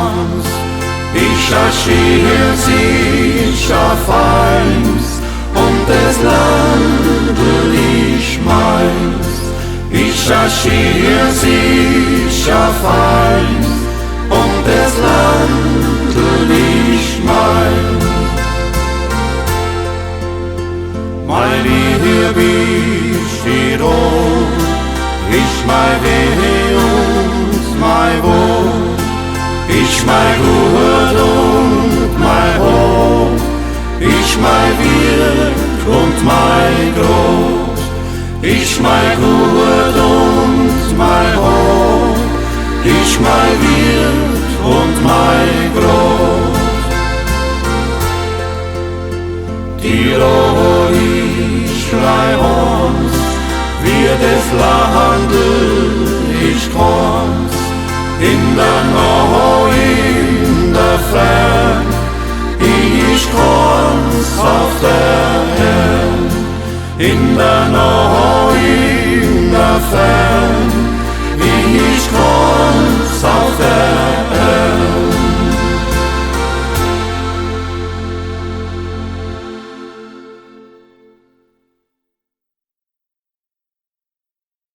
Hans. Isch a scheens, isch a feins, und des Landl isch meins. Isch a scheens, isch a feins, und des Landl isch meins. Mei Lieb isch Tirol, isch mei Weh und mei Wohl, isch mei Gut und mei Hof, isch mei Wirt und mei Brot, isch mei Gut und mei Hof, isch mei Wirt und mei Brot. Tirol isch mei Hans, wie des Landl isch keins, in der Nah, in der Fern, isch keins auf der Erd. In der Nah, in der Fern, isch keins auf